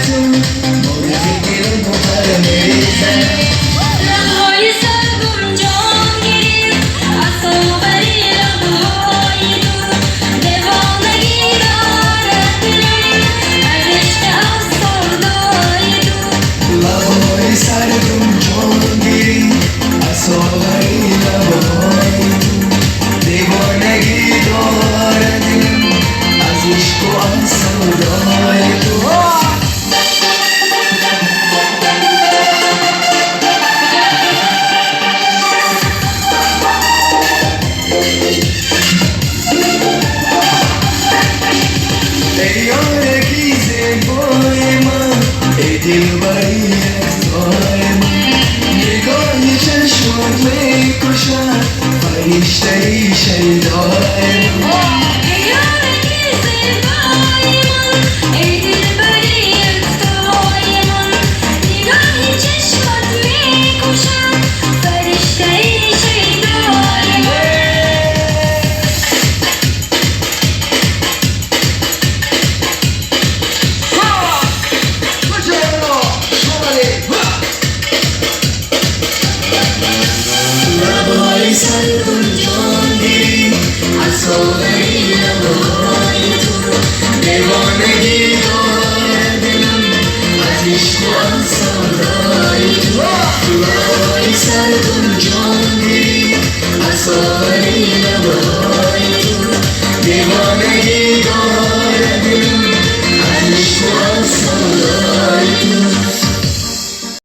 ту мурғи дилам пар мезанад. Лабҳои саргум ҷон гирифт аз соғари лабҳои ту. Девонагӣ дорад дилам аз ишқу аз савдои ту. Лабҳои саргум ҷон гирифт аз соғари лабҳои ту. Девонагӣ дорад дилам аз ишқу аз савдои ту. Эй ёраки зебои ман, эй дилбари яктои ман, нигоҳи чашмат мекушад фариштаи шайдои ман. Эй ёраки зебои ман, эй дилбари яктои ман, нигоҳи чашмат мекушад фариштаи шайдои ман. Лабҳои саргум ҷон гирифт аз соғари лабҳои ту. Девонагӣ дорад дилам аз ишқу аз савдои ту. Лабҳои саргум ҷон гирифт аз соғари